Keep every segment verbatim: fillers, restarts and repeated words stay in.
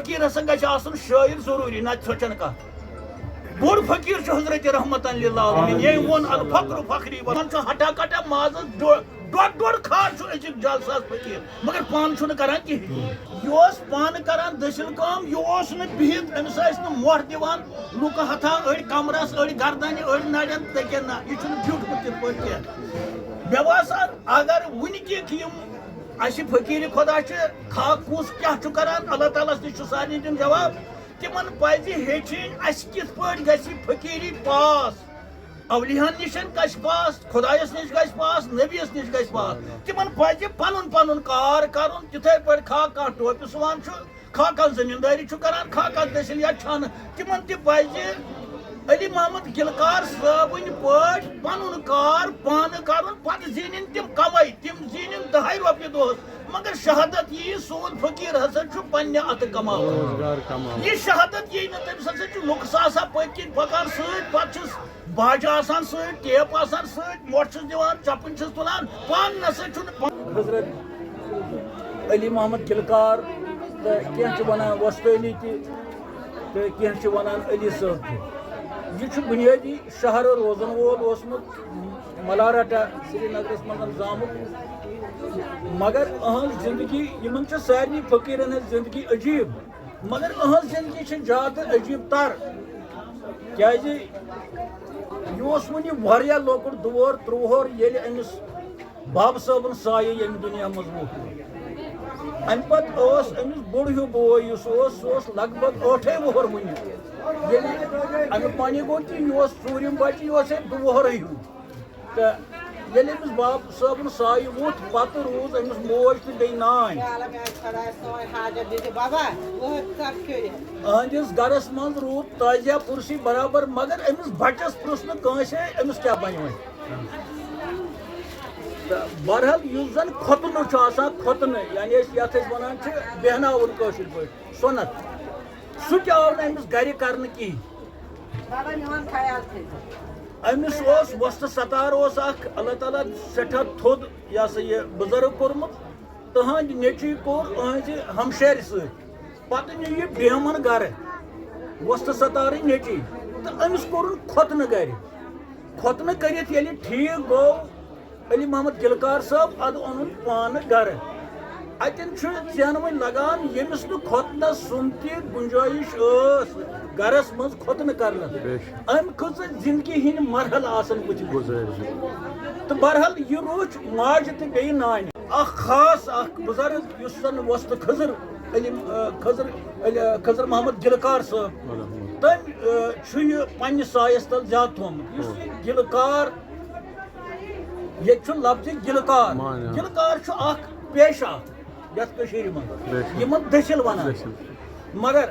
فقیٖر ہسا گژھِ آسُن شٲعر ضروٗری، نتہٕ سونچن کانٛہہ۔ بوٚڑ فقیٖر چھُ حضرت رحمتن للعالمین، ییٚمۍ ووٚن الفقر فخری، وَنان چھُ ہٹا کٹا مازس ڈۄ-، ڈۄڈ ڈۄڈ کھار چھُ أزیُک جلسس فقیٖر، مگر پانہٕ چھُنہٕ کران کِہیٖنۍ۔ یہِ اوس پانہٕ کران دٔسِل کٲم، یہِ اوس نہٕ بِہِتھ، أمِس ٲسۍ نہٕ مۄٹھ دِوان، لُکہٕ ہتھا أڑۍ کمرس، أڑۍ گردنہِ، أڑۍ نرٮ۪ن، تہِ کیٛاہ نہ، یہِ چھُنہٕ بیوٗٹھمُت تِتھ پٲٹھۍ کینٛہہ۔ مےٚ باسان اگر وُنہِ کینٛہہ یِم اسہِ فقیٖر خۄدا چھِ، خاک کُس کیٛاہ چھُ کران، اللہ تعالیٰ ہس نِش چھُ سارنٕے دیُن جواب۔ تِمن پزِ ہیٚچھِنۍ، اسہِ کِتھ پٲٹھۍ گژھِ فقیٖری پاس، اولیاہن نِش گژھِ پاس، خۄدایس نِش گژھِ پاس، نبیَس نِش گژھِ پاس۔ تِمن پزِ پنُن پنُن کار کرُن، تِتھے پٲٹھۍ کھا کانٛہہ ٹوپہِ سُوان چھُ، کھا کانٛہہ زٔمیٖندٲری چھُ کران، کھا کانٛہہ دٔسِل یا چھانہٕ، تِمن تہِ پزِ علی محمد گلکار صٲبٕنۍ پٲٹھۍ پنُن کار پانہٕ کرُن، پتہٕ زیٖنِن تِم کمٲے، تِم زیٖنِن دَہے رۄپیہِ دۄہس، مگر شہادت یی سون فقیٖر ہسا چھُ پننہِ اتھٕ کماوان۔ روزگار کماوان۔ یہِ شہادت یی نہٕ تٔمِس ہسا چھُ لُکھ ساسا پٔتۍ کِنۍ پکان سۭتۍ، پتہٕ چھِس باجہِ آسان سۭتۍ، ٹیپ آسان سۭتۍ، مۄٹھ چھِس دِوان، چپٕنۍ چھِس تُلان، پانہٕ نسا چھُنہٕ پن- حضرت علی محمد گلکار تہٕ کینٛہہ چھِ ونان وۄستٲنی تہِ تہٕ کینٛہہ چھِ ونان علی صٲب تہِ۔ یہِ چھُ بُنیٲدی شہرٕ روزن وول اوسمُت، ملاراٹا سرینگرس منٛز زامُت، مگر أہنٛز زندگی، یِمن چھِ سارنٕے فقیٖرن ہٕنٛز زندگی عجیٖب، مگر أہنٛز زندگی چھِ زیادٕ عجیٖب تر، کیازِ یہِ اوس وُنہِ واریاہ لۄکُٹ دور، ترٛوہر، ییٚلہِ أمِس بابہٕ صٲبُن سایہِ ییٚمہِ دُنیا منٛز ووت۔ اَمہِ پتہٕ اوس أمِس بوٚڑ ہیوٗ بوے یُس اوس، سُہ اوس لگ بگ ٲٹھے وُہُر وُنہِ۔ ییٚلہِ اَمیُک معنی گوٚو کہِ یہِ اوس ژوٗرِم بچہِ، یہِ اوس ہے دُوُہرٕے ہیوٗ۔ تہٕ ییٚلہِ أمِس بابہٕ صٲبُن سایہِ ووٚتھ، پتہٕ روٗز أمِس موج تہٕ بیٚیہِ نانۍ۔ یا اللہ، میٛانہِ خۄدایہِ، سٲنۍ حاجت دِژ بابا، وٲتۍ ژَپھ کٔرِتھ۔ أہنٛدِس گرس منٛز روٗد تازیہ پُرسی برابر، مگر أمِس بچس پرُژھ نہٕ کٲنٛسے، أمِس کیٛاہ بنہِ وۄنۍ؟ تہٕ بہرحال، یُس زن کھۄتنہٕ چھُ آسان، کھۄتنہٕ، یعنی أسۍ یتھ أسۍ ونان چھِ بیہناوُن کٲشِر پٲٹھۍ، سۄنتھ، سُہ تہِ آو نہٕ أمِس گرِ کرنہٕ کِہیٖنۍ۔ بابا، میون خیال تھٲیزیو۔ أمِس اوس وۄستہٕ ستار اوس اکھ، اللہ تعالیٰ سٮ۪ٹھاہ تھوٚد، یہِ ہسا یہِ، بُزرگ کوٚرمُت۔ تٕہنٛدِ نیٚچوۍ کوٚر أہنٛزِ ہمشیرِ سۭتۍ۔ پتہٕ نیوٗ یہِ بیمن گرٕ، وۄستہٕ ستارٕنۍ نیٚچوۍ، تہٕ أمِس کوٚرُن کھۄتنہٕ گرِ۔ کھۄتنہٕ کٔرِتھ ییٚلہِ ٹھیٖک گوٚو، علی محمد گلکار صٲب، ادٕ اوٚنُن پانہٕ گرٕ۔ اتٮ۪ن چھُ ژینوٕنۍ لگان، ییٚمِس نہٕ کھۄتنس سُم تہِ گُنجٲیِش ٲس گرس منٛز کھۄتنہٕ کرنس۔ بے شک۔ أمۍ کھٔژ زندگی ہٕنٛدۍ مرحلہٕ آسان وٕچھمٕتۍ۔ گُزٲرۍ۔ تہٕ بہرحال، یہِ روٗچھ ماجہِ تہٕ بیٚیہِ نانہِ۔ اکھ خاص اکھ بُزرگ یُس زن وۄستہٕ خضر علی، آ، خضر علی، آ، خضر محمد گلکار صٲب۔ الحمد۔ تٔمۍ، آ، چھُ یہِ پننِس سایس تل زیادٕ تھوٚومُت۔ یُس یہِ گلکار ییٚتہِ چھُ لفظِ گلکار۔ معنی۔ گلکار چھُ اکھ پیشہٕ اکھ یتھ کٔشیٖرِ منٛز۔ بے شک۔ یِمن دٔسِل ونان۔ دٔسِل۔ مگر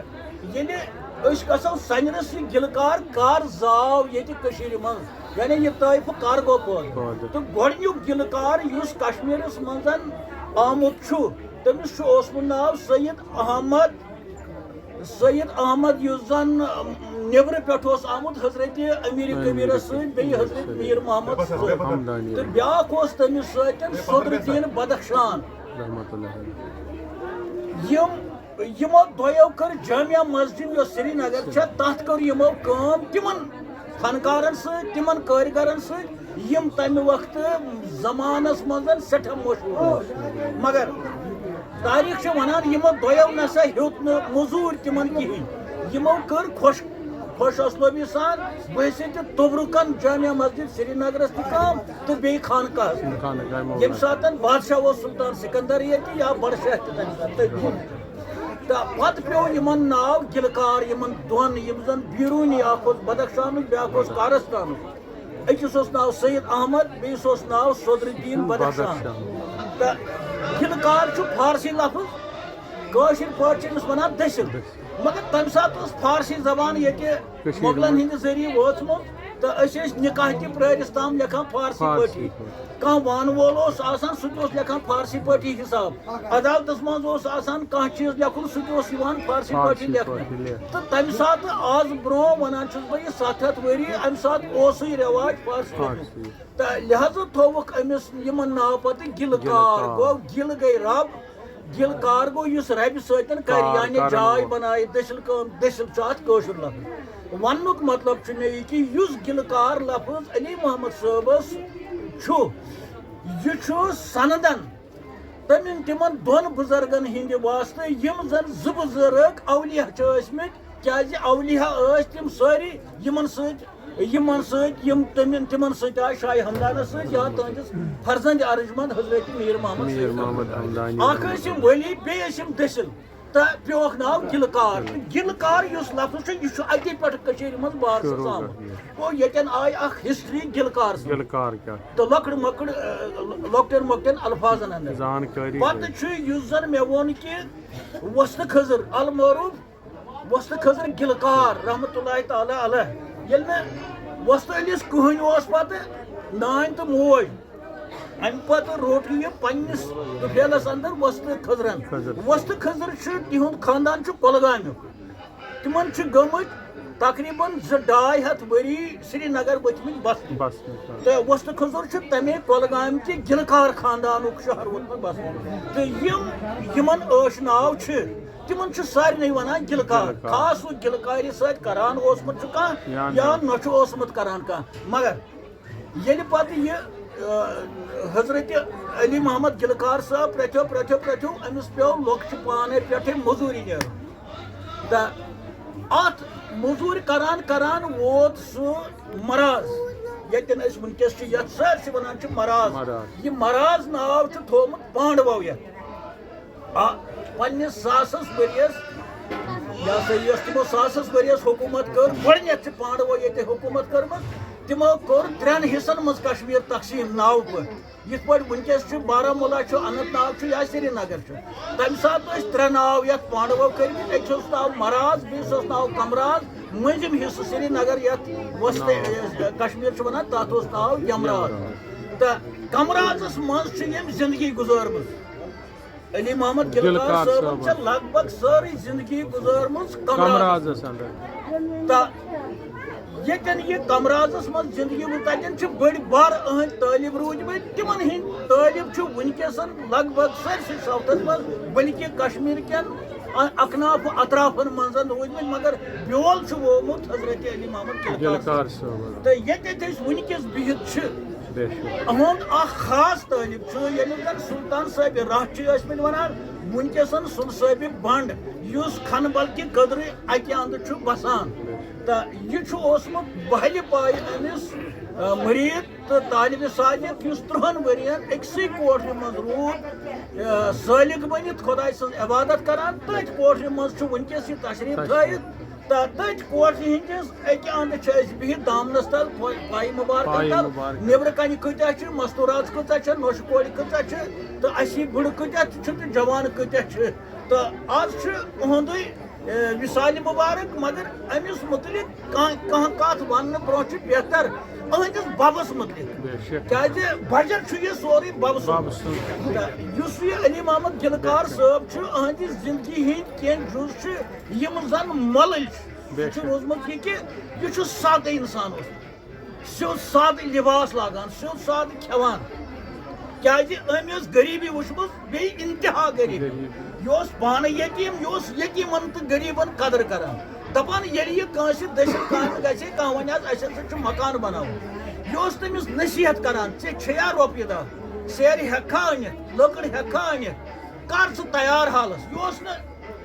ییٚلہِ أسۍ گژھو سنجرس، یہِ گلکار کر زاو ییٚتہِ کٔشیٖرِ منٛز، یعنی یہِ طٲیفہٕ کر گوٚو پٲدٕ؟ پٲدٕ۔ تہٕ گۄڈٕنیُک گلکار یُس کشمیٖرس منٛز آمُت چھُ، تٔمِس چھُ اوسمُت ناو سید احمد سید احمد، یُس زن، ام، نیبرٕ پٮ۪ٹھ اوس آمُت حضرت امیر امیر کبیرس کبیر۔ سۭتۍ، بیٚیہِ حضرت میر محمد سۭتۍ۔ ہمدانی۔ تہٕ بیٛاکھ اوس تٔمِس سۭتۍ صدر الدین بدخشان۔ رحمت اللہ علیہ۔ یِم، یِمو دۄیو کٔر جامع مسجد، یۄس سرینگر چھےٚ، تتھ کٔر یِمو کٲم تِمن فنکارن سۭتۍ، تِمن کٲرۍگرن سۭتۍ، یِم تمہِ وقتہٕ زمانس منٛز سٮ۪ٹھاہ مشہوٗر ٲسۍ۔ مگر تاریخ چھُ ونان، یِمو دۄیو نسا ہیوٚت نہٕ مٔزوٗرۍ تِمن کِہیٖنۍ۔ یِمو کٔر خۄش، خۄش اصلٲبی سان بحیثیت تبرکن جامع مسجد سرینگرس تہِ کٲم تہٕ بیٚیہِ خانقاہس تہِ۔ خانقاہ مولانا۔ ییٚمہِ ساتہٕ بادشاہ اوس سلطان سکندر ییٚتہِ یا بڑٕ شاہ تہِ تمہِ ساتہٕ تٔتھۍ۔ تہٕ پتہٕ پیوٚو یِمن ناو گلکار، یِمن دۄن، یِم زن بیروٗنی، اکھ اوس بدخشانُک، بیٛاکھ اوس کارستانُک۔ أکِس اوس ناو سید احمد، بیٚیِس اوس ناو صدر الدین بدخشان۔ بدخشان۔ تہٕ گلکار چھُ فارسی لفظ، کٲشِر پٲٹھۍ چھِ أمِس وَنان دٔسِل۔ دٔسِل۔ مگر تَمہِ ساتہٕ ٲس فارسی زبان ییٚتہِ کٔشیٖرِ مۄغلَن منٛز۔ ہِنٛدِ ذٔریعہٕ وٲژمٕژ، تہٕ أسۍ ٲسۍ نِکاح تہِ پرٛٲرِس تام لیکھان فارسی فارسی پٲٹھی۔ پٲٹھۍ۔ کانٛہہ وَن وول اوس آسان، سُہ تہِ اوس لیکھان فارسی پٲٹھی حِساب۔ عدالتس منٛز اوس آسان کانٛہہ چیٖز لیکھُن، سُہ تہِ اوس یِوان فارسی پٲٹھۍ فارسی لیکھنہٕ۔ پٲٹھۍ لیکھ۔ تہٕ تَمہِ ساتہٕ، آز برٛونٛہہ وَنان چھُس بہٕ یہِ ستھ ہَتھ ؤری، اَمہِ ساتہٕ اوسُے رٮ۪واج فارسی لیکھنُک۔ فارسی۔ تہٕ لہذا تھووُکھ أمِس یِمن ناو پتہٕ گِلہٕ کار۔ گِلہٕ کار۔ گوٚو گِلہٕ گٔے رب، گِلہٕ کار گوٚو یُس رَبہِ سۭتۍ کَرِ، کار یعنی کَرَن جاے وول۔ بَنایہِ دٔسِل کٲم، دٔسِل چھُ اَتھ کٲشُر لفظ۔ وَننُک مطلب چھُ مےٚ یہِ کہِ یُس گِلہٕ کار لفظ علی محمد صٲبَس چھُ، یہِ چھُ سندن تٔمٮ۪ن تِمن دۄن بُزرگن ہٕنٛدِ واسطہٕ، یِم زَن زٕ بُزرگ اولیاء چھِ ٲسمٕتۍ، کیٛازِ اولیاء ٲسۍ تِم سٲری یِمن سۭتۍ، یِمن سۭتۍ، یِم تٔمٮ۪ن، تِمن سۭتۍ آے شاہ ہمدانس سۭتۍ یا تُہنٛدِس فرزند ارجمند حضرت میر محمد میر سید۔ محمد ہمدانی۔ اکھ ٲسۍ یِم ولی، بیٚیہِ ٲسۍ یِم دٔسِل۔ تہٕ پیوکھ ناو گِلہٕ کار۔ تہٕ گِلہٕ کار یُس لفظ چھُ، یہِ چھُ اَتی پٮ۪ٹھ کٔشیٖرِ منٛز بارسَس شروٗع آمُت۔ گوٚو ییٚتٮ۪ن آیہِ اکھ ہسٹری گِلہٕ کار سٕنٛز۔ گِلہٕ کار کیٛاہ؟ تہٕ لۄکٕٹ مۄکٕٹ، ٲ، لۄکٹٮ۪ن مۄکٹٮ۪ن الفاظن اندر۔ زانکٲری پتہٕ گٔے۔ چھُ یُس زن مےٚ ووٚن کہِ وۄستہٕ خضر المعروف، وۄستہٕ خضر گِلہٕ کار رحمتہ اللہ تعالیٰ علیہ، ییٚلہِ مےٚ وۄستہٕ علیس کٕہٕنۍ اوس پتہٕ نانۍ تہٕ موج، امہِ پتہٕ روٚٹ یہِ پننِس طفیلس اندر وۄستہٕ خضرن۔ خضر۔ وۄستہٕ خضر چھُ، تِہُنٛد خاندان چھُ کۄلگامیُک۔ تِمن چھِ گٔمٕتۍ تقریباً زٕ ڈاے ہتھ ؤری سرینگر ؤتھمٕتۍ بسنہِ۔ بسنہِ، آ۔ تہٕ وۄستہٕ خضر چھُ تمے کۄلگامہِ کہِ گِلہٕ کار خاندانُک شہر ووتمُت بسنہِ۔ تہٕ یِم، یِمن ٲش ناو چھِ، تِمن چھِ سارنٕے ونان گِلہٕ کار۔ گِلہٕ کار۔ خاص سُہ گِلہٕ کارِ سۭتۍ کران اوسمُت چھُ کانٛہہ یا یا نہ۔ نہ چھُ اوسمُت کران کانٛہہ۔ مگر ییٚلہِ پتہٕ یہِ، آ، حضرت علی محمد گِلہٕ کار صٲب پرٛتھیو، پرٛتھیو، پرٛتھیو، أمِس پیوٚو لۄکچہِ پانَے پٮ۪ٹھَے مٔزوٗرِ نیرُن۔ تہٕ اَتھ مٔزوٗرِ کران کران ووت سُہ مراز، ییٚتٮ۪ن أسۍ وٕنکیٚس چھِ، یَتھ سٲرسٕے وَنان چھِ مراز۔ مراز۔ یہِ مراز ناو چھُ تھوٚومُت پانڈوو یَتھ۔ آ، پننِس ساسس ؤریس، یہِ ہسا یۄس تِمو ساسس ؤریس حکوٗمت کٔر، گۄڈٕنٮ۪تھ چھِ پانڈوو ییٚتہِ حکوٗمت کٔرمٕژ، تِمو کوٚر ترٛٮ۪ن حصن منٛز کشمیر تقسیٖم ناوٕ پٲٹھۍ۔ یِتھ پٲٹھۍ وٕنکیٚس چھُ بارہمولہ چھُ، اننت ناگ چھُ یا سرینگر چھُ، تمہِ ساتہٕ ٲسۍ ترٛےٚ ناو یتھ پانڈوو کٔرمٕتۍ، أکِس اوس ناو مراز، بیٚیِس اوس ناو کمراز، مٔنٛزِم حصہٕ سرینگر یتھ وسطی، ناو۔ کشمیر چھُ ونان، تتھ اوس ناو یمراز۔ تہٕ کمرازس منٛز چھِ ییٚمۍ زندگی گُزٲرمٕژ۔ علی محمد گلکار گلکار صٲبن صٲبن۔ چھےٚ لگ بگ سٲرٕے زندگی گُزٲرمٕژ کمرازس۔ کمرازس اندر۔ تہٕ ییٚتٮ۪ن یہِ کمرازس منٛز زندگی گُزٲر، تتٮ۪ن چھِ بٔڑۍ بار أہنٛدۍ طٲلب روٗدمٕتۍ۔ تِمن ہٕنٛدۍ طٲلب چھِ وٕنکیٚس لگ بگ سٲرسٕے ساوتھس منٛز، بلکہِ کشمیر کٮ۪ن ا-، اکناف و اطرافن منٛز روٗدمٕتۍ، مگر بیول چھُ وومُت حضرت علی محمد گلکار گلکار صٲبن۔ صٲبن۔ تہٕ ییٚتٮ۪تھ أسۍ وٕنکیٚس بِہِتھ چھِ، بے شک۔ اہُنٛد اکھ خاص طٲلب چھُ، ییٚمِس زن سلطان صٲبِ راہ چھِ ٲسمٕتۍ ونان، وٕنکیٚسن سُل صٲبِ بنڈ، یُس کھنبل کہِ قدرٕ اکہِ اندٕ چھُ بسان۔ تہٕ یہِ چھُ اوسمُت بہلہِ پایہِ أمِس، آ، مُریٖد تہٕ طالبِ صادق، یُس ترٛہن ؤرین أکسٕے کوٹھرِ منٛز روٗد، آ، سٲلِک بٔنِتھ خۄداے سٕنٛز عبادت کران۔ تٔتھۍ کوٹھرِ منٛز چھُ وٕنکیٚس یہِ تشریٖف تھٲوِتھ۔ تہٕ تٔتھۍ کوٹھرِ ہٕنٛدِس اَکہِ اَنٛدٕ چھِ أسۍ بِہِتھ دامنَس تَل، پا-، پایہِ مُبارکَن پایہِ تَل۔ مُبارکَن۔ نیٚبرٕ کَنہِ کۭتیٛاہ چھِ، مَستوٗرات کۭژاہ چھِ، نۄشہِ کورِ کۭژاہ چھِ، تہٕ اَسی بٕڑٕ کۭتیٛاہ چھِ تہٕ جوان کۭتیٛاہ چھِ۔ تہٕ آز چھُ اُہُنٛدُے، اے، وِصالِ مُبارک، مگر أمِس مُتعلِق کانٛہہ، کانٛہہ کَتھ وَننہٕ برٛونٛہہ چھُ بہتر أہٕنٛدِس بَبَس مُتعلِق۔ بے شک۔ کیٛازِ بَجَر چھُ یہِ سورُے بَبہٕ سُنٛد۔ بَبہٕ سُنٛد۔ تہٕ یُس یہِ علی محمد گِلکار بے شک۔ صٲب چھُ، أہٕنٛدِ زِندگی ہٕنٛدۍ کینٛہہ جُز چھِ یِم زن مۄلٕلۍ چھِ۔ بے سُہ چھُ شک۔ روٗزمُت یہِ کہِ یہِ چھُ سادٕ انسان اوسمُت، سیوٚد سادٕ لباس لاگان، سیوٚد سادٕ کھٮ۪وان۔ کیازِ أمۍ ٲس غریٖبی وٕچھمٕژ، بیٚیہِ انتہا غریٖبی۔ غریٖبی۔ یہِ اوس پانہٕ یتیٖم، یہِ اوس یتیٖمن تہٕ غریٖبن قدر کران۔ دپان ییٚلہِ یہِ کٲنٛسہِ دٔسِل کامہِ گژھِ، کانٛہہ ونہِ حظ، اسہِ ہسا چھُ مکان بناوُن۔ یہِ اوس تٔمِس نصیحت کران، ژےٚ چھےٚ یا رۄپیہِ دہ، سیرِ ہٮ۪کھا أنِتھ، لٔکٕر ہٮ۪کھا أنِتھ، کر ژٕ تیار حالس۔ یہِ اوس نہٕ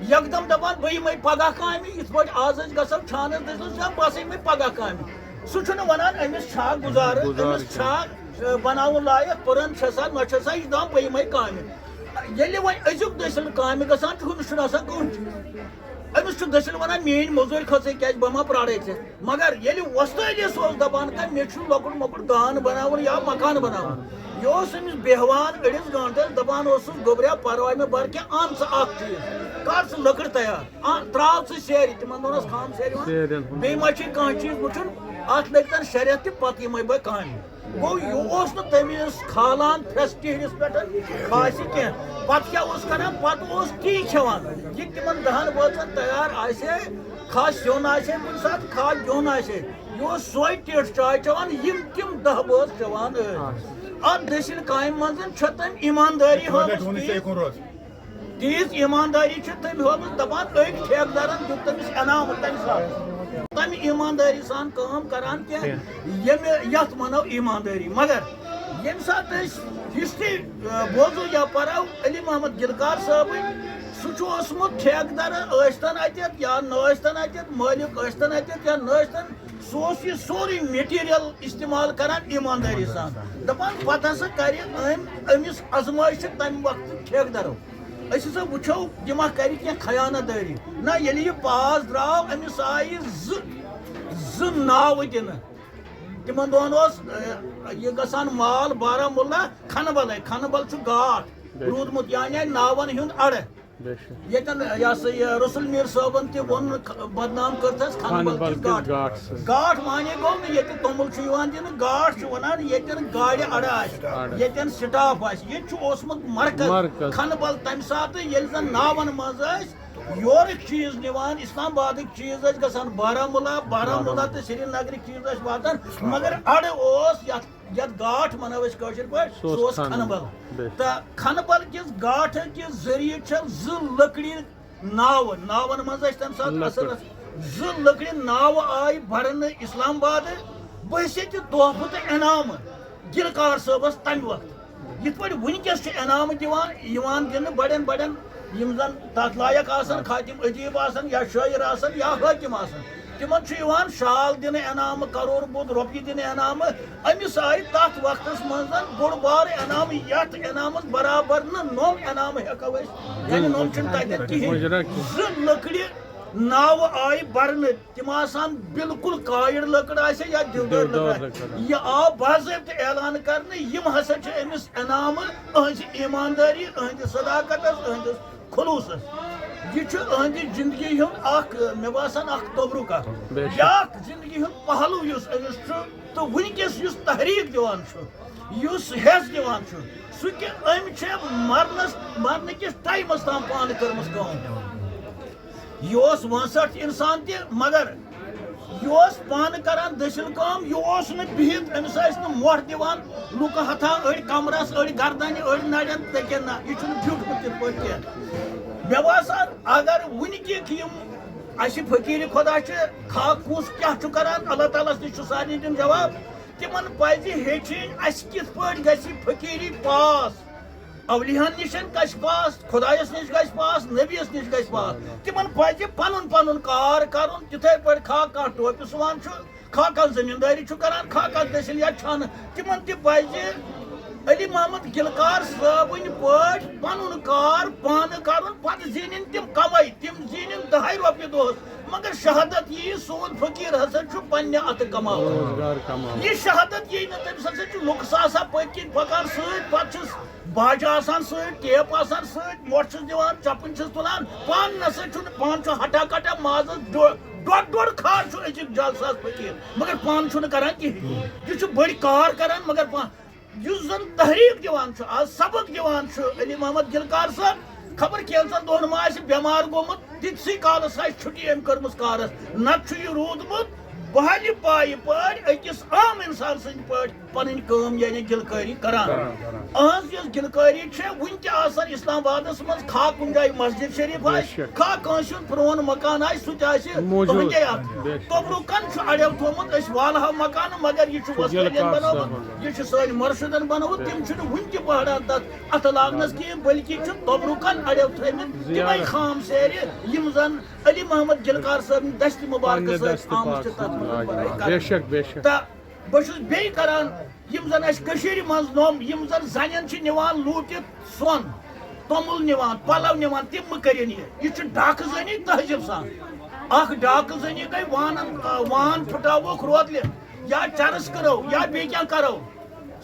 یکدم دپان، بہٕ یِمے پگاہ کامہِ، یِتھ پٲٹھۍ آز أسۍ گژھو چھانس دٔسِلس، یا بہٕ ہسا یِمے پگاہ کامہِ۔ سُہ چھُنہٕ ونان أمِس چھا گُزارٕ، گُزارٕ أمِس چھا، اے، بناوُن لایق، پٔرن چھسا، نہ چھسا، یہِ چھُ دپان، بہٕ یِمے کامہِ۔ ییٚلہِ وۄنۍ أزیُک دٔسِل کامہِ گژھان چھُ، ہُمِس چھُنہٕ آسان کٕہٕنۍ چیٖز۔ أمِس چھُ دٔسِل ونان، میٲنۍ موٚزوٗرۍ کھٔژٕے، کیازِ بہٕ ما پرارے ژےٚ؟ مگر ییٚلہِ وۄستٲدِس اوس دپان، کانٛہہ، مےٚ چھُ لۄکُٹ مۄکُٹ گان بناوُن یا مکان بناوُن، یہِ اوس أمِس بیہوان أڑِس گٲنٛٹس، دپان اوسُس، گوٚبریا، پرواے مےٚ بر کینٛہہ، اَن ژٕ اکھ چیٖز، کر ژٕ لٔکٕر تیار، اَن، ترٛاو ژٕ سیرِ، تِمن دۄہن ٲس خام سیرِ وَنان، سیرٮ۪ن ہُنٛد۔ بیٚیہِ ما چھُے کانٛہہ چیٖز وٕچھُن، اتھ لٔگۍ تن شےٚ رٮ۪تھ تہِ، پتہٕ یِمے بہٕ کامہِ۔ گوٚو، یہِ اوس نہٕ تٔمِس کھالان پھرٛس ٹِہرِس پٮ۪ٹھ کھاسہِ کینٛہہ۔ پتہٕ کیٛاہ اوس کران؟ پتہٕ اوس تی کھٮ۪وان، یہِ تِمن دہن بٲژن تیار آسہِ ہے، کھاہ سیُن آسہِ ہے کُنہِ ساتہٕ، کھاہ گیُن آسہِ ہے، یہِ اوس سۄے ٹِٹھ چاے چٮ۪وان، یِم تِم دَہ بٲژ چٮ۪وان ٲسۍ۔ اَتھ دٔسِل کامہِ منٛز چھےٚ تٔمۍ ایٖماندٲری ہٲومٕژ تی۔ تیٖژ ایٖماندٲری چھِ تٔمۍ ہٲومٕژ، دَپان أکۍ ٹھیکہٕ دَرَن دیُت تٔمِس انعام تَمہِ ساتہٕ۔ تَمہِ ایٖماندٲری سان کٲم کران کینٛہہ، کینٛہہ۔ ییٚمہِ، یَتھ وَنو ایٖماندٲری۔ مگر ییٚمہِ ساتہٕ أسۍ ہسٹری، آ، بوزو یا پَرو علی محمد گلکار صٲبٕنۍ، سُہ چھُ اوسمُت ٹھیکہٕ دَر ٲسۍتَن اَتٮ۪تھ یا نہٕ ٲسۍتَن اَتٮ۪تھ، مٲلِک ٲسۍتَن اَتٮ۪تھ یا نہٕ ٲسۍتَن، سُہ اوس یہِ سورُے میٹیٖریل استعمال کران ایٖماندٲری سان۔ دَپان پَتہٕ ہسا کَرِ أمۍ، أمِس آزمٲیش تَمہِ وقتہٕ ٹھیکہٕ دَرو۔ أسۍ ہسا وٕچھو، یہِ ما کرِ کینٛہہ خیانت دٲری۔ نہ، ییٚلہِ یہِ پاس درٛاو، أمِس آیہِ زٕ، زٕ ناوٕ دِنہٕ۔ تِمن دۄہن اوس، اہ، یہِ گژھان مال بارہمولہ کھنہٕ بلے۔ کھنہٕ بل چھُ گاٹھ بے شک۔ روٗدمُت، یعنی ناون ہُنٛد اڑٕ۔ بے شک۔ ییٚتٮ۪ن، یہِ ہسا یہِ رسول میٖر صٲبن تہِ ووٚن، خ-، بدنام کٔرتھس کھنہٕ کھنہٕ بل بل کِس کِس گاٹھ گاٹھ سۭتۍ۔ گاٹھ معنی گوٚو نہٕ ییٚتہِ توٚمُل چھُ یِوان دِنہٕ، گاٹھ چھُ وَنان ییٚتٮ۪ن گاڑِ اَڑٕ آسہِ، اَڑٕ۔ ییٚتٮ۪ن سٹاف آسہِ۔ ییٚتہِ چھُ اوسمُت مرکز۔ مرکز۔ کھنہٕ بل تَمہِ ساتہٕ ییٚلہِ زَن ناوَن منٛز ٲسۍ یورٕکۍ چیٖز نِوان، اسلام آبادٕکۍ چیٖز ٲسۍ گژھان بارہمولہ، بارہمولہ بارہمولہ۔ تہٕ سرینگرٕکۍ چیٖز ٲسۍ واتان، مگر اَڑٕ اوس یَتھ، یَتھ گاٹھ وَنو أسۍ کٲشِر پٲٹھۍ، سُہ اوس سُہ اوس کھنہٕ بل۔ کھنہٕ بل۔ بے شک۔ تہٕ کھنہٕ بل کِس گاٹھٕ کہِ ذٔریعہٕ چھےٚ زٕ لٔکرِ ناوٕ، ناوَن منٛز ٲسۍ تَمہِ ساتہٕ لٔکٕر۔ اَصٕل ٲسۍ زٕ لٔکرِ ناوٕ آیہِ بَرنہٕ اسلام آبادٕ بحیثیت تحفہٕ تہٕ انعامہٕ گلکار صٲبَس تَمہِ وقتہٕ۔ یِتھ پٲٹھۍ وٕنکیٚس چھِ انعامہٕ دِوان، یِوان دِنہٕ بَڑٮ۪ن بَڑٮ۪ن، یِم زَن تَتھ لایق آسَن، آ۔ خاتم ادیب آسَن یا شٲعر آسَن یا حٲکِم آسَن، تِمَن چھُ یِوان شال دِنہٕ انعامہٕ، کرور بوٚد رۄپیہِ دِنہٕ انعامہٕ۔ أمِس آیہِ تَتھ وقتَس منٛز بوٚڑ بارٕ انعامہٕ، یَتھ انعامَس برابر نہٕ نوٚم انعامہٕ ہٮ۪کو أسۍ، یعنی نوٚم چھُنہٕ تَتٮ۪تھ کِہیٖنۍ۔ مُجرا کینٛہہ۔ زٕ لٔکرِ ناوٕ آیہِ بَرنہٕ، تِم آسان بالکل کایِر لٔکٕر آسہِ یا دِودٲر دِودٲر لٔکٕر آسہِ۔ لٔکٕر۔ یہِ آو باضٲبطہٕ اعلان کرنہٕ، یِم ہسا چھِ أمِس انعامہٕ، أہنٛزِ ایٖماندٲری، أہنٛدِ صداقتس، أہنٛدِس خلوصس۔ یہِ چھُ أہنٛدِ زندگی ہُنٛد اکھ، مےٚ باسان، اکھ تبرُک اکھ۔ بے شک۔ بیٛاکھ زندگی ہُنٛد پہلو یُس أمِس چھُ تہٕ وٕنکیٚس یُس تحریٖک دِوان چھُ، یُس ہٮ۪س دِوان چھُ، سُہ کہِ أمۍ چھےٚ مرنس، مرنہٕ کِس ٹایمس تام پانہٕ کٔرمٕژ کٲم۔ یہِ اوس وٲنٛسٹھ اِنسان تہِ، مگر یہِ اوس پانہٕ کران دٔسِل کٲم، یہِ اوس نہٕ بِہِتھ، أمِس ٲسۍ نہٕ مۄٹھ دِوان لُکہٕ ہتھا، أڑۍ کمرس، أڑۍ گردنہِ، أڑۍ نرٮ۪ن، تہِ کیٛاہ نہ، یہِ چھُنہٕ بیوٗٹھمُت تِتھ پٲٹھۍ کینٛہہ۔ مےٚ باسان، اگر وُنہِ کہِ یِم اَسہِ فقیٖرِ خۄدا چھِ، خاک کُس کیٛاہ چھُ کران، اللہ تعالیٰ ہَس نِش چھُ سارنٕے دیُن جواب۔ تِمن پزِ ہیٚچھِنۍ، اَسہِ کِتھ پٲٹھۍ گژھِ فقیٖری پاس۔ اولیاہن نِش گژھِ پاس، خۄدایس نِش گژھِ پاس، نبیَس نِش گژھِ پاس۔ تِمن پزِ پنُن پنُن کار کرُن، تِتھے پٲٹھۍ کھاہ کانٛہہ ٹوپہِ سُوان چھُ، کھاہ کانٛہہ زٔمیٖندٲری چھُ کران، کھاہ کانٛہہ دٔسِل یا چھانہٕ۔ تِمن تہِ پزِ علی محمد گلکار صٲبٕنۍ پٲٹھۍ پنُن کار پانہٕ کرُن، پتہٕ زیٖنِن تِم کمٲے، تِم زیٖنِن دَہے رۄپیہِ دۄہس۔ مگر شہادت یی، سون فقیٖر ہسا چھُ پننہِ اَتھٕ کماوان۔ روزگار کماوان۔ یہِ شہادت یی نہٕ، تٔمِس ہسا چھُ لُکہٕ ساسا پٔتۍ کِنۍ پکان سۭتۍ، پتہٕ چھُس باجہِ آسان سۭتۍ، ٹیپ آسان سۭتۍ، مۄٹھ چھُس دِوان، چپٕنۍ چھُس تُلان، پانہٕ نسا چھُنہٕ، پانہٕ چھُ ہٹا کٹا مازس ڈۄ-، ڈۄڈ ڈۄڈ کھار چھُ أکِس جلسس فقیٖر، مگر پانہٕ چھُنہٕ کران کِہیٖنۍ۔ یہِ چھُ بٔڑۍ کار کران، مگر پانہٕ یُس زن تحریٖک دِوان چھُ، آز سبق دِوان چھُ علی محمد گلکار صٲب، خبر کینٛژن دۄہن ما آسہِ بٮ۪مار گوٚمُت، تِتسٕے کالس آسہِ چھُٹی أمۍ کٔرمٕژ کارس۔ نتہٕ چھُ یہِ روٗدمُت بحالہِ پایہِ پٲٹھۍ أکِس عام انسان سٕنٛدۍ پٲٹھۍ پنٕنۍ کٲم، یعنی گلکٲری کران۔ کران، کران۔ أہنٛز یۄس گلکٲری چھےٚ، وُنہِ تہِ آسان اسلام آبادس منٛز، خواہ کُنہِ جایہِ مسجد شریف بے آسہِ، شک۔ خواہ کٲنٛسہِ ہُنٛد پرون مکان آسہِ، سُہ تہِ آسہِ موجود۔ تُہنٛدے اتھٕ۔ بے شک۔ توٚبرُکن چھُ اڑیو تھوٚومُت، أسۍ والہٕ ہاو مکانہٕ، مگر یہِ چھُ چھُ وۄستٲدٮ۪ن گلکار بنومُت، صٲبُن۔ یہِ چھُ سٲنۍ مرشدن بنومُت، تِم چھِنہٕ وُنہِ تہِ پہران تتھ اتھٕ لاگنس کِہیٖنۍ، بلکہِ چھُ توٚبرُکن اڑیو تھٲومٕتۍ تِمے زیارت۔ خام سیرِ، یِم زن علی محمد گلکار صٲبنہِ دستِ مبارکہٕ پننہِ سۭتۍ دستِ آمٕژ پاک چھِ تتھ منٛز۔ بے شک، بے شک۔ تہٕ بہٕ چھُس بیٚیہِ کران، یِم زن اَسہِ کٔشیٖرِ منٛز نوٚم، یِم زن زنٮ۪ن چھِ نِوان لوٗٹِتھ سۄن، توٚمُل نِوان، پلو نِوان، تِم مہٕ کٔرِن یہِ۔ یہِ چھُ ڈاکہٕ زٔنی تہذیٖب سان۔ اکھ ڈاکہٕ زٔنی گٔے وانن، وان پھُٹاووکھ روتلہِ، یا چرس کرو، یا بیٚیہِ کینٛہہ کرو،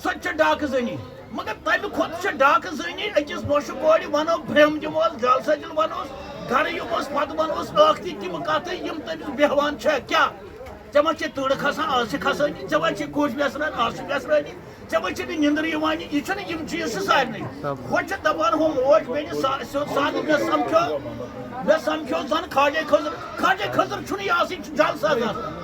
سۄ تہِ چھےٚ ڈاکہٕ زٔنی۔ مگر تمہِ کھۄتہٕ چھےٚ ڈاکہٕ زٔنی أکِس نۄشہِ کورِ ونو، برٛہم دِموس، جل سجل ونوس، گرٕ یِموس، پتہٕ ونوس ٲختی تِم کتھٕ، یِم تٔمِس بیہوان چھےٚ۔ کیٛاہ؟ ژےٚ ما چھے تۭرٕ کھسان؟ از چھِ کھسٲنی۔ ژےٚ ما چھے کوٚش ویسران؟ از چھِ ویسرٲنی۔ ژےٚ ما چھے نہٕ نِندٕر یِوانی؟ یہِ چھُنہٕ، یِم چیٖز چھِ سارنٕے۔ سب۔ ہۄ چھِ دپان، ہُم اوش بیٚنہِ سا-، سیوٚد سادٕ، مےٚ سمکھیو، مےٚ سمکھیو زن خواجے خضر۔ خواجے خضر چھُنہٕ یہِ آسٕے، یہِ چھُ جلسہٕ آسان۔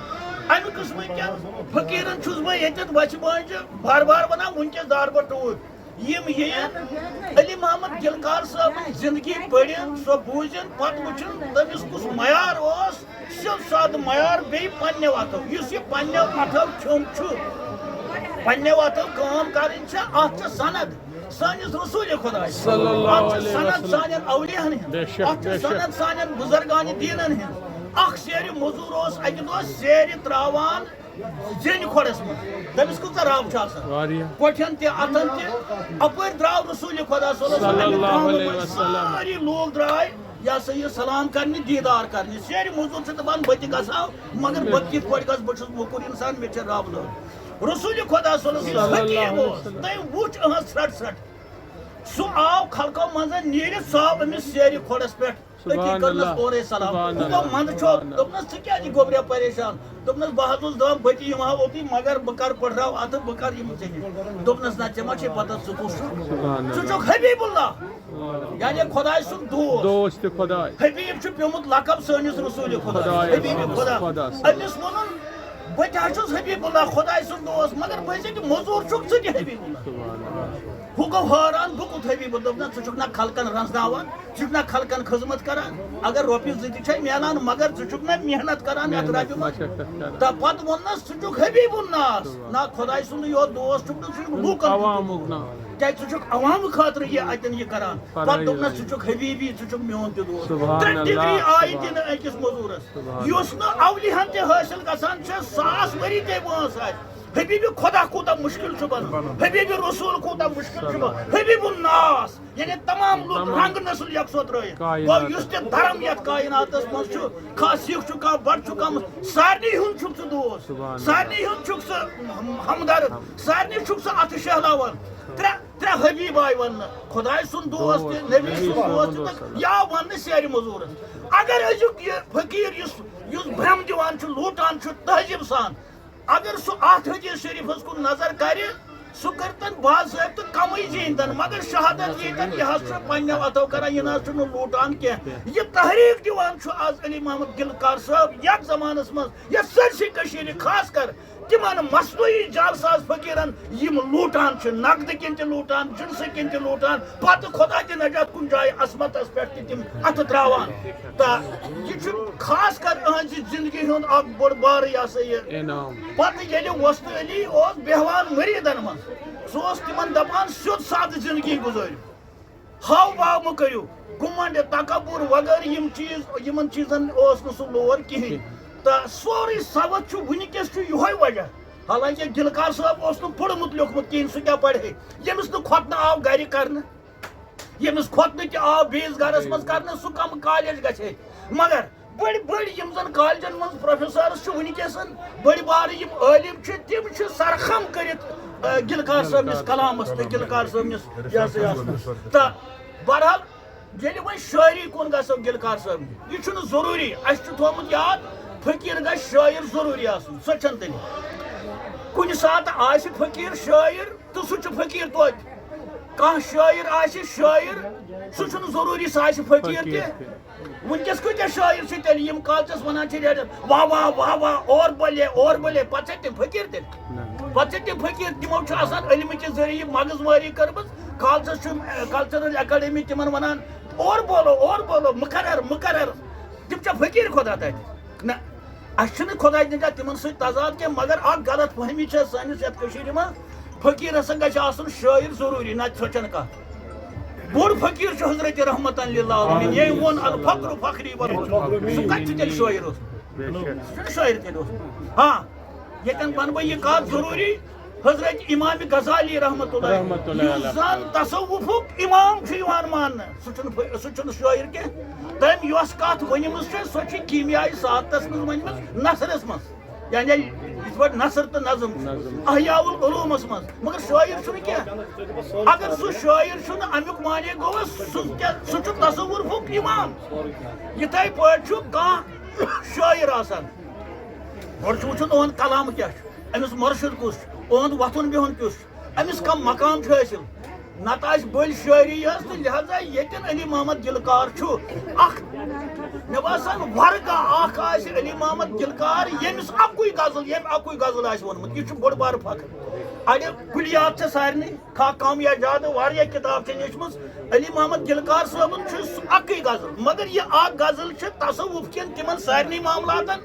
امہِ قٕسمٕکۍ کٮ۪ن فقیٖرن چھُس بہٕ ییٚتٮ۪تھ وَژھِ مٲنٛزِ بار بار ونان، وٕنکیٚس دارٕ بہٕ ٹوٗرۍ۔ یِم یِیَن علی محمد گلکار صٲبٕنۍ زندگی پٔرِن، سۄ بوٗزِن، پتہٕ وٕچھِن تٔمِس کُس معیار اوس، سیوٚد سادٕ معیار، بیٚیہِ پننیو اتھو، یُس یہِ پننیو اتھو کھیوٚن چھُ، پننیو اتھو کٲم کرٕنۍ چھےٚ، اتھ چھےٚ سند سٲنِس رسول خدایس۔ صلی اللہ اتھ چھِ علیہ سند وسلم۔ سانٮ۪ن اولیاہن ہٕنٛز۔ بے شک، اتھ چھِ بے شک۔ سند سانٮ۪ن بزرگان دینن ہٕنٛز۔ اکھ سیرِ موٚزوٗر اوس اکہِ دۄہ سیرِ تراوان زیٚنہِ کھۄڈس منٛز۔ تٔمِس کۭژاہ رب چھِ آسان۔ واریاہ۔ کۄٹھٮ۪ن تہِ، اتھن تہِ۔ اپٲرۍ درٛاو رسول خدا صلی اللہ علیہ وسلم۔ صلی اللہ علیہ وسلم۔ سٲری لوٗکھ درٛاے، یہِ ہسا یہِ سلام کرنہِ، دیٖدار کرنہِ۔ سیرِ موٚزوٗر چھِ دپان، بہٕ تہِ گژھٕ ہا، مگر بہٕ کِتھ پٲٹھۍ گژھٕ؟ بہٕ چھُس موٚکُر انسان، مےٚ چھِ رب لٲج۔ رسول خدا صلی اللہ علیہ وسلم صلی اللہ حکیٖم علیہ اوس، وسلم۔ تٔمۍ وُچھ أہنٛز ژھرٹ ژھرٹ۔ سُہ آو خلقو منٛزٕ نیٖرِتھ، سُہ آو أمِس سیرِ کھۄڈس پٮ۪ٹھ۔ أتی سبحان کٔرنَس اللہ۔ اورَے سلام۔ سبحان دوٚپُن، اللہ۔ منٛزٕ چھو؟ سبحان اللہ۔ دوٚپنَس، ژٕ کیٛازِ گوٚبریا پریشان؟ دوٚپنَس، بہٕ حظ اوسُس دَپان، بہٕ تہِ یِمہٕ ہا اوٚتُے، مگر بہٕ کَرٕ پٔٹھراو اَتھٕ، بہٕ کَرٕ یِم ژےٚ نِش۔ دوٚپنَس، نہ، ژےٚ ما چھے پَتہ ژٕ کُس چھُکھ؟ سبحان اللہ۔ ژٕ چھُکھ حبیب اللہ، یعنی خۄداے سُنٛد دوست۔ دوست خۄداے۔ حبیب چھُ پیوٚمُت لقب سٲنِس رسول خۄدایَس۔ خۄدایَس، حبیب خۄدا۔ خۄداہَس۔ أمِس ووٚنُن، بہٕ تہِ حظ چھُس حبیب اللہ، خۄداے سُنٛد دوست، مگر بہٕ حظ ییٚتہِ موٚزوٗر چھُکھ ژٕ تہِ حبیب اللہ۔ سبحان اللہ۔ ہُہ گوٚو حٲران، بہٕ کوٚت حبیب اللہ؟ دوٚپنَس، ژٕ چھُکھ نہ خلقن رنٛزناوان؟ ژٕ چھُکھ نہ خلقن خدمت کران؟ اگر رۄپیہِ زٕ تہِ چھے میلان، مگر ژٕ چھُکھ نہ محنت کران یتھ محنت رۄپیہِ منٛز۔ مشقت کران۔ تہٕ پتہٕ ووٚننس، ژٕ چھُکھ حبیب الناس۔ نہ خۄداے سُنٛدُے یوت دوست چھُکھ نہٕ، ژٕ چھُکھ لوٗکن ہُنٛد عوامُک دوست۔ ناو۔ کیازِ ژٕ چھُکھ عوام خٲطرٕ یہِ اتٮ۪ن یہِ کران۔ پتہٕ پرٲیی دوٚپنس، ژٕ چھُکھ حبیبی، ژٕ چھُکھ میون تہِ دوست۔ سبحان ترٛےٚ اللہ، ڈگری آیہِ سبحان۔ دِنہٕ أکِس موٚزوٗرس۔ سبحان۔ یُس نہٕ اولیاہن تہِ حٲصِل گژھان چھِ، ساس ؤری تہِ وٲنٛس آسہِ۔ حبیب خدا کوٗتاہ مُشکِل چھُ بنان، حبیب رسول کوٗتاہ مُشکِل چھُ بنان، حبیب الناس، یعنی تمام لُکھ تمام رنگ نسل یکسو ترٲیِتھ۔ کائنات۔ گوٚو یُس تہِ دھرم یتھ کائناتس منٛز چھُ، کانٛہہ سِکھ چھُ، کانٛہہ بٹ چھُ، کانٛہہ مس-، سارنٕے ہُنٛد چھُکھ ژٕ دوست، سبحان اللہ۔ سارنٕے ہُنٛد چھُکھ ژٕ ہم-، ہمدرد، سارنٕے چھُکھ ژٕ اتھٕ شہلاوان۔ ترٛےٚ، ترٛےٚ حبیب آیہِ وننہٕ، خداے سُنٛد دوست تہِ، دوست، نبی نبی سُنٛد سُنٛد دوست تہِ، دوست۔ تہٕ یا وننہٕ سیرِ موٚزوٗرس۔ اگر أزیُک یہِ فقیٖر یُس، یُس برٛم دِوان چھُ، لوٗٹان چھُ تہذیٖب سان، اگر سُہ اتھ حدیث شریفس کُن نظر کرِ، سُہ کرتن باضٲبطہٕ کمٕے زیٖنتن، مگر شہادت ییٖتن، یہِ حظ چھُ پننٮ۪و اتھو کران، یہِ نہ حظ چھُنہٕ لوٗٹان کینٛہہ۔ یہِ تحریک دِوان چھُ از علی محمد گلکار صٲب یتھ زمانس منٛز، یتھ سٲرسٕے کٔشیٖرِ، خاص کر تِمن مصنوعی جعل ساز فقیرن، یِم لوٗٹان چھِ، نقدٕ کِنۍ تہِ لوٗٹان، جنسہٕ کِنۍ تہِ لوٗٹان، پتہٕ خدا تہِ نجات کُنہِ جایہِ عصمتس پٮ۪ٹھ تہِ تِم اتھٕ تراوان۔ تہٕ یہِ چھُ خاص کر أہنٛزِ زندگی ہُنٛد اکھ بوٚڑ بارٕ، یہِ ہسا یہِ انعام۔ پتہٕ ییٚلہِ وۄستہٕ علی اوس بیہوان مریدن منٛز، سُہ اوس تِمن دپان، سیوٚد سادٕ زندگی گُزٲرِو، ہاو باو مہٕ کٔرِو، گُمنڈ، تکبر وغٲرٕ یِم چیٖز، یِمن چیٖزن اوس نہٕ سُہ لور کِہینۍ۔ تہٕ سورُے سبق چھُ، وٕنکیٚس چھُ یِہوے وجہ۔ حالانکہ گلکار صٲب اوس نہٕ پوٚرمُت لیوٚکھمُت کِہینۍ، سُہ کیٛاہ پرِ ہے؟ ییٚمِس نہٕ خۄطنہٕ آو گرِ کرنہٕ، ییٚمِس خۄطنہٕ تہِ آو بیٚیِس گرس منٛز کرنہٕ، سُہ کم کالج گژھِ ہے؟ مگر بٔڑۍ بٔڑۍ یِم زن کالجن منٛز پروفیسرس چھِ وٕنکیٚس، بٔڑۍ بارٕ یِم عٲلِم چھِ، تِم چھِ سرخم کٔرِتھ، آ، گلکار صٲبنِس کلامس تہٕ گلکار صٲبنِس، یہِ ہسا یہِ اتھ منٛز۔ تہٕ بہرحال، ییٚلہِ وۄنۍ شٲعری کُن گژھو گلکار صٲبنہِ، یہِ چھُنہٕ ضروٗری، اَسہِ چھُ تھوٚومُت یاد، فقیٖر گژھِ شٲعر ضروٗری آسُن، سۄ چھَنہٕ تیٚلہِ۔ کُنہِ ساتہٕ آسہِ فقیٖر شٲعر، تہٕ سُہ چھُ فقیٖر توتہِ۔ کانٛہہ شٲعر آسہِ شٲعر، سُہ چھُنہٕ ضروٗری سُہ آسہِ فقیٖر تہِ۔ فقیٖر تہِ۔ وٕنکیٚس کۭتیٛاہ شٲعر چھِ تیٚلہِ، یِم کالچس وَنان چھِ ریڈیوَس، واہ واہ واہ واہ، اور بولے، اور بولے، پَتہٕ چھا تِم فقیٖر تیٚلہِ؟ نہ۔ پَتہٕ چھا تِم فقیٖر؟ تِمو چھُ آسان علمہٕ کہِ ذٔریعہٕ مغز مٲری کٔرمٕژ، کالچس چھُ، اے، کلچرل اکیڈمی تِمن وَنان، اور بولو، اور بولو، مقرر، مقرر۔ تِم چھا فقیٖر خۄدا تَتہِ؟ نہ۔ اَسہِ چھُنہٕ خۄداے نِجات تِمن سۭتۍ تضاد کینٛہہ، مگر اکھ غلط فہمی چھےٚ سٲنِس یَتھ کٔشیٖرِ منٛز، فقیٖر ہسا گژھِ آسُن شٲعر ضروٗری، نتہٕ سۄ چھَنہٕ کَتھ۔ بوٚڑ فقیٖر چھُ حضرت رحمتاً للعالمین، ییٚمۍ ووٚن، "الفقر فخری والحسن"۔ سُہ کتہِ چھُ تیٚلہِ شٲعر اوسمُت؟ سُہ چھُنہٕ شٲعر تیٚلہِ اوسمُت۔ ہاں، ییٚتٮ۪ن وَنہٕ بہٕ یہِ کَتھ ضروٗری، حضرت امام غزالی رحمتہ اللہ علیہ، رحمتہ اللہ علیہ۔ یُس زن تصوفُک امام چھُ یِوان ماننہٕ، سُہ چھُنہٕ فٲ-، سُہ چھُنہٕ شٲعر کینٛہہ۔ تٔمۍ یۄس کتھ ؤنمٕژ چھےٚ، سۄ چھِ کیٖمیایہِ سعادتس منٛز ؤنمٕژ، نثرس منٛز، یعنی یِتھ پٲٹھۍ نثر تہٕ نظم، نظم۔ احیاء العلومس منٛز، مگر شٲعر چھُنہٕ کینٛہہ۔ اگر سُہ شٲعر چھُنہٕ، امیُک معنی گوٚو، سُہ کیٛاہ، سُہ چھُ تصوفُک امام۔ یِتھے پٲٹھۍ چھُ کانٛہہ شٲعر آسان، گۄڈٕ چھُ وٕچھُن اُہُنٛد کلام کیٛاہ چھُ، أمِس مرشد کُس چھُ، اُہُنٛد وۄتھُن بِہُن کیُس چھُ، أمِس کم مقام چھُ حٲصِل۔ نتہٕ آسہِ بٔلۍ شٲعری یٲژ، تہٕ لہذا ییٚتٮ۪ن علی محمد گلکار چھُ، اکھ، مےٚ باسان، ورقہ اکھ آسہِ علی محمد گلکار، ییٚمِس اکُے غزل، ییٚمۍ اکُے غزل آسہِ ووٚنمُت، یہِ چھُ بوٚڑ بارٕ فخر۔ اَڑِ کُلیات چھِ سارنٕے، خاکام یا زیادٕ واریاہ کِتاب چھِ لیچھمٕژ۔ علی محمد گلکار صٲبُن چھُ سُہ اَکٕے غزل، مگر یہِ اَکھ غزل چھِ تصوف کٮ۪ن تِمَن سارنٕے معاملاتَن،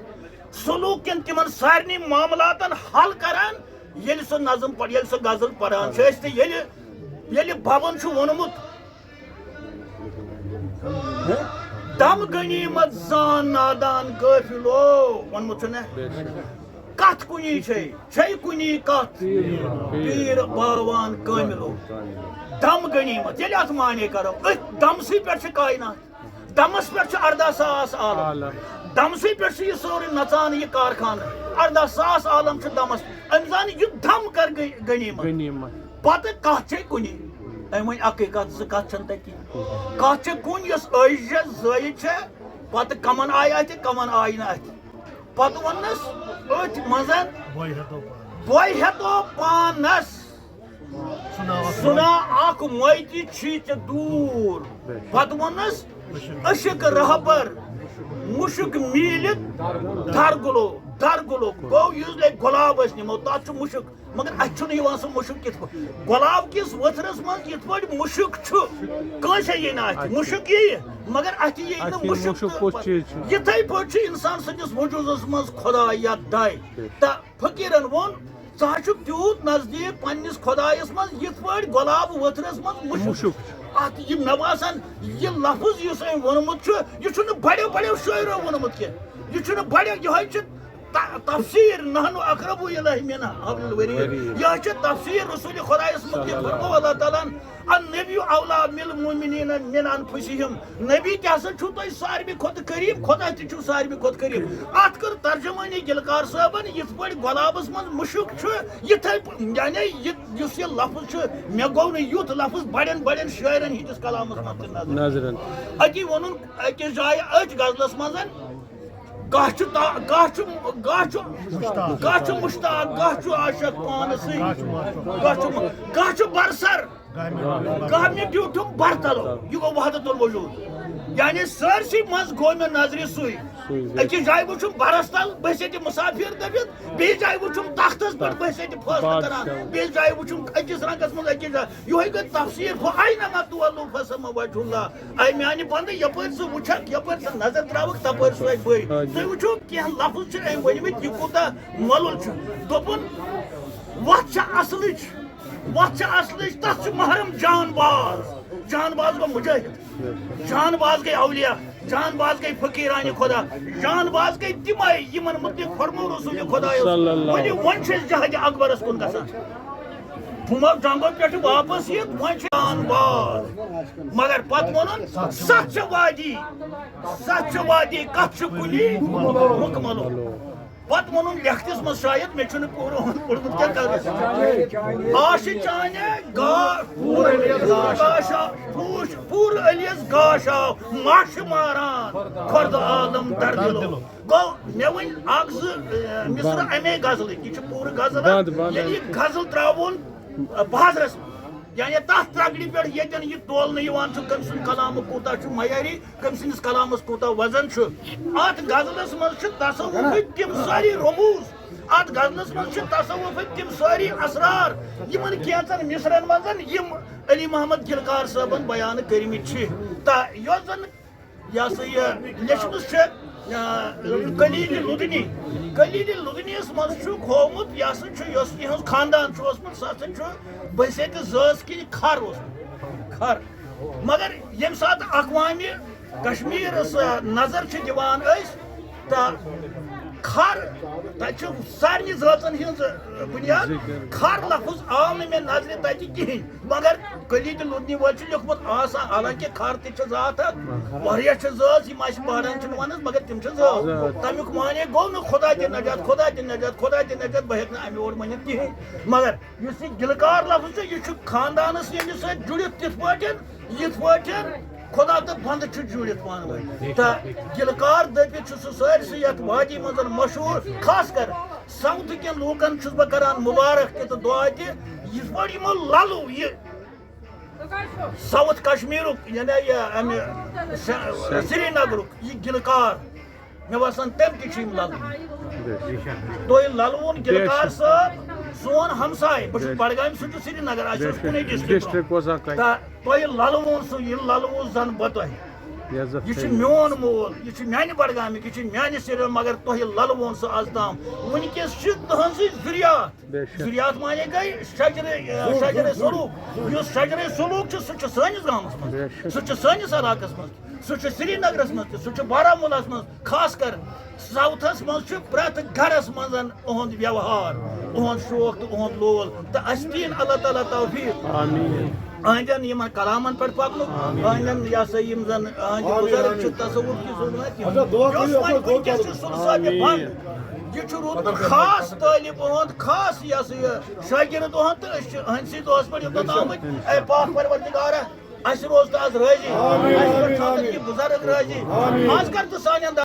سلوٗک کٮ۪ن تِمَن سارنٕے معاملاتَن حل کران، ییٚلہِ سُہ نظم پَر-، ییٚلہِ سُہ غزل پَران چھِ أسۍ، تہٕ ییٚلہِ، ییٚلہِ بَبَن چھُ ووٚنمُت، دم غنیمت زان نادان قٲفلو، ووٚنمُت چھُ نہ؟ کتھ کُنی چھے، چھے کُنی کتھ، پیٖر باوان کٲملو۔ دم غنیمت، ییٚلہِ اتھ معنی کرو، أتھۍ دمسٕے پٮ۪ٹھ چھِ کائنات، دمس پٮ۪ٹھ چھُ ارداہ ساس عالم، دمسٕے پٮ۪ٹھ چھُ یہِ سورُے نژان، یہِ کارخانہٕ، ارداہ ساس عالم چھُ دمس۔ أمۍ زن یہِ دم کر غ-، غنیمت۔ غنیمت۔ پتہٕ کتھ چھے کُنی۔ أمۍ ؤنۍ اکٕے کتھ، زٕ کتھ چھنہٕ تۄہہِ کِہیٖنۍ۔ کتھ چھے کُنۍ، یۄس ٲجِز زٲیِج چھے، پتہٕ کمن آیہِ اتھِ، کمن آیہِ نہٕ اتھِ۔ پتہٕ ووٚننس أتھۍ منٛز، بۄے ہیتو پانس۔ بۄے ہیتو پانس۔ سُنا اکھ موتی چھی ژےٚ دوٗر۔ پتہٕ ووٚننس عشق رہبر، مُشُک میٖلِتھ درگُلو، درگُلو۔ گوٚو یُس لے گۄلاب أسۍ نِمو، تتھ چھُ مُشُک۔ مگر اَتہِ چھُنہٕ یِوان سُہ مُشُک کِتھ پٲٹھۍ۔ گۄلاب کِس ؤتھرَس منٛز یِتھ پٲٹھۍ مُشُک چھُ، کٲنٛسے یی نہٕ اَتھِ۔ اَتھِ۔ مُشُک یی، مگر اَتھِ یی نہٕ اَتھِ یی مُشُک مُشُک تہٕ کُس چیٖز چھُ؟ یِتھَے پٲٹھۍ چھُ اِنسان سٕنٛدِس وجوٗدَس منٛز خۄدا یا دَے۔ تہٕ فقیٖرَن ووٚن، ژٕ حظ چھُکھ تیوٗت نزدیٖک پنٛنِس خۄدایَس منٛز، یِتھ پٲٹھۍ گۄلاب ؤتھرَس منٛز مُشُک۔ مُشُک۔ اَتھ یہِ مےٚ باسان، یہِ لفظ یُس أمۍ ووٚنمُت چھُ، یہِ چھُنہٕ بَڑیو بَڑیو شٲعرو ووٚنمُت کینٛہہ۔ یہِ چھُنہٕ بَڑیو، یِہوٚے چھُ ت-، تفسیر نحن اقرب الیہ من حبل الورید۔ ورید۔ یہِ چھِ تفسیر رسول خدایس متعلق۔ فرموو اللہ تعالیٰ ہن، "النبی اولیٰ بالمؤمنین من انفسہم"۔ نبی تہِ ہسا چھُو تۄہہِ ساروی کھۄتہٕ قریب، خدا تہِ چھُو ساروی کھۄتہٕ قریب۔ اتھ کٔر ترجمٲنی گلکار صٲبن، یِتھ پٲٹھۍ گۄلابس منٛز مُشُک چھُ، یِتھے پٲ-، یعنی یہِ، یُس یہِ لفظ چھُ، مےٚ گوٚو نہٕ یُتھ لفظ بڑٮ۪ن بڑٮ۪ن شٲعرن ہٕنٛدِس کلامس منٛز تہِ نظر۔ نظرن۔ أتی ووٚنُن أکِس جایہِ أتھۍ غزلس منٛز، کانٛہہ چھُ تا-، کانٛہہ چھُ، کانٛہہ چھُ، کانٛہہ چھُ مُشتاق، کانٛہہ چھُ عاشق پانسٕے، کانٛہہ چھُ، کانٛہہ چھُ برسر، کانٛہہ مےٚ بیوٗٹھُم برتلو۔ یہِ گوٚو وحدت الوجود۔ یعنی سٲرسٕے منٛز گوٚو مےٚ نظرِ سُے۔ سُے۔ أکِس جایہِ وٕچھُم برس تل، بہٕ چھَس ییٚتہِ مُسافِر دٔپِتھ، بیٚیہِ جایہِ وٕچھُم تختس پٮ۪ٹھ، بہٕ چھَس ییٚتہِ فٲصلہٕ کران، بادشاہ۔ بیٚیہِ جایہِ وٕچھُم أکِس رنٛگس منٛز أکِس جایہِ۔ یِہوٚے گٔے تفسیٖر، فَأَيْنَمَا تُوَلُّوا فَثَمَّ وَجْهُ اللَّهِ۔ اے میانہِ بندٕ، یپٲرۍ ژٕ وٕچھکھ، یپٲرۍ ژٕ نظر تراوکھ، تپٲرۍ چھُ اَسہِ بٔے۔ آ، جی۔ تُہۍ وٕچھِو، کینٛہہ لفظ چھِ أمۍ ؤنۍمٕتۍ، یہِ کوٗتاہ مۄلُل چھُ۔ دوٚپُن، وَتھ چھِ اصلٕچ، وَتھ چھِ اصلٕچ، تَتھ چھُ محرم جان باز۔ جان باز گوٚو مُجٲہِد، جان باز گٔے اولیاء، جان باز گٔے فقیٖرانہِ خۄدا، جان باز گٔے تِمَے، یِمَن مُتعلِق فرموو رسول خۄدایَس۔ صلی اللہ۔ ؤلِو، وۄنۍ چھِ أسۍ جہادِ اکبرَس کُن گژھان۔ ہُمو جنگو پٮ۪ٹھٕ واپس یِتھ، وۄنۍ چھُ جان باز۔ مگر پتہٕ ووٚنُن، "ستھ چھِ وادی، ستھ چھِ وادی، کتھ چھِ کُلی مُکملو۔" پتہٕ ووٚنُن لیکھتِس منٛز شاید، مےٚ چھُنہٕ پوٗرٕ پوٚرمُت کینٛہہ، کتھ۔ آشہِ چانہِ گا-، پوٗرٕ گاشا-، پوٗش-، پوٗرٕ علیس گاش آو، ماشہِ ماران، کھۄردٕ عالم دردِلو۔ گوٚو، مےٚ ؤنۍ اکھ زٕ، ٲں، مصرٕ بنٛد۔ امے غزلٕکۍ۔ یہِ چھِ پوٗرٕ غزل اکھ۔ بنٛد، بنٛد۔ ییٚلہِ یہِ غزل ترٛاوُن، ٲں، بازرس منٛز، یعنی تتھ ترٛکڑِ پٮ۪ٹھ ییٚتٮ۪ن یہِ تولنہٕ یِوان چھُ، کٔمۍ سُنٛد کلامہٕ کوٗتاہ چھُ معیاری، کٔمۍ سٕنٛدِس کلامس کوٗتاہ وزن چھُ۔ اتھ غزلس منٛز چھِ تصوفٕکۍ تِم سٲری رموز، اتھ غزلس منٛز چھِ تصوفٕکۍ تِم سٲری اسرار، یِمن کینٛژن مصرن منٛز یِم علی محمد گلکار صٲبن بیان کٔرمٕتۍ چھِ۔ تہٕ یۄس زن یہِ ہسا یہِ لیچھمٕژ چھےٚ، آ، کلیلِ لدنی۔ کلیلِ لدنیس منٛز چھُکھ ہوومُت، یہِ ہسا چھُ، یۄس یِہٕنٛز خاندان چھُ اوسمُت، سُہ ہسا چھُ بحیثیت زٲژ کِنۍ کھر اوسمُت۔ کھر۔ مگر ییٚمہِ ساتہٕ اقوامِ کشمیرس، آ، نظر چھِ دِوان أسۍ، تہٕ کھر، تتہِ چھِ سارنٕے زٲژن ہٕنٛز، آ، بُنیاد۔ کھر لفظ آو نہٕ مےٚ نظرِ تتہِ کِہیٖنۍ۔ مگر کلیلِ لدنی وٲلۍ چھِ لیوٗکھمُت آسان، حالانکہ کھر تہِ چھِ ذات اکھ، واریاہ چھِ زٲژ، یِم اَسہِ پہاڑن چھِنہٕ وَنان، مگر تِم چھِ زٲژ۔ زٲژ۔ تَمیُک معنی گوٚو نہٕ خدا دِ نجات، خدا دِ نجات، خدا دِ نجات، بہٕ ہٮ۪کہٕ نہٕ اَمہِ اور ؤنِتھ کِہیٖنۍ۔ مگر یُس یہِ گلکار لفظ چھُ، یہِ چھُ خاندانس ییٚمہِ سۭتۍ جُڑِتھ تِتھ پٲٹھۍ، یِتھ پٲٹھۍ خدا تہٕ بندٕ چھِ جُڑِتھ پانہٕ ؤنۍ۔ تہٕ گلکار دٔپِتھ چھُ سُہ سٲرسٕے یَتھ وادی منٛز مشہوٗر، خاص کر ساوتھٕ کٮ۪ن لوٗکن چھُس بہٕ کران مُبارک تہِ تہٕ دُعا تہِ، یِتھ پٲٹھۍ یِمو للو یہِ ساوتھ کشمیرُک، یعنی یہِ اَمہِ س-، سرینگرُک یہِ گلکار، مےٚ باسان تٔمۍ تہِ چھِ یِم للو۔ تُہۍ للوُن گلکار صٲب، سون ہمساے، بہٕ چھُس بڈگامہِ، سُہ چھُ سرینگر، اَسہِ اوس کُنُے ڈسٹرکٹ۔ ڈسٹرکٹ اوس اکھ۔ تہٕ تۄہہِ للوُن سُہ، یہِ للوُن زن بہٕ تۄہہِ۔ یہِ عزت یہِ چھُ تھٲیِو۔ میون مول، یہِ چھُ میانہِ بڈگامیُک، یہِ چھُ میانہِ سرینگر، مگر تۄہہِ للوُن سُہ از تام۔ وٕنکیٚس چھِ تُہنٛزٕے ذُریات۔ بے شک۔ ذُریات معنی گٔے شجرِ، شجرِ سلوک۔ یُس شجرِ سلوک چھُ، سُہ چھُ سٲنِس گامس منٛز۔ بے شک۔ سُہ چھُ سٲنِس علاقس منٛز۔ سُہ چھُ سرینگرس منٛز تہِ، سُہ چھُ بارہمولہس منٛز، خاص کر ساوتھس منٛز چھُ پرٛٮ۪تھ گرس منٛز اُہُنٛد ویوہار، اُہُنٛد شوق تہٕ اُہُنٛد لول۔ تہٕ اَسہِ دِیِن اللہ تعالیٰ توفیٖق۔ آمین۔ أہنٛدٮ۪ن یِمن کلامن پٮ۪ٹھ پکنُک، أہنٛدٮ۪ن، یہِ ہسا، یِم زن أہنٛدِ آمین، بُزرگ آمین۔ چھِ، تصوف کِس علمس کِس۔ اچھا، دعا یُس کٔرِو، وۄنۍ دعا وٕنکیٚس چھُ کٔرِو۔ سُہ صٲبِ آمین۔ فنڈ، یہِ چھُ روٗدمُت خاص طٲلب اُہُنٛد، خاص، یہِ ہسا، یہِ شٲگِرد اُہُنٛد، تہٕ أسۍ چھِ أہنٛدسٕے دۄہس پٮ۪ٹھ یوٚتتھ آمٕتۍ۔ اے پاک پروردگارا، اَسہِ روز تہٕ از رٲضی، آمین، اَسہِ پٮ۪ٹھ آمین، تھاو تہٕ آمین۔ یہِ بُزرگ رٲضی۔ آمین۔ از کر تہٕ سانٮ۪ن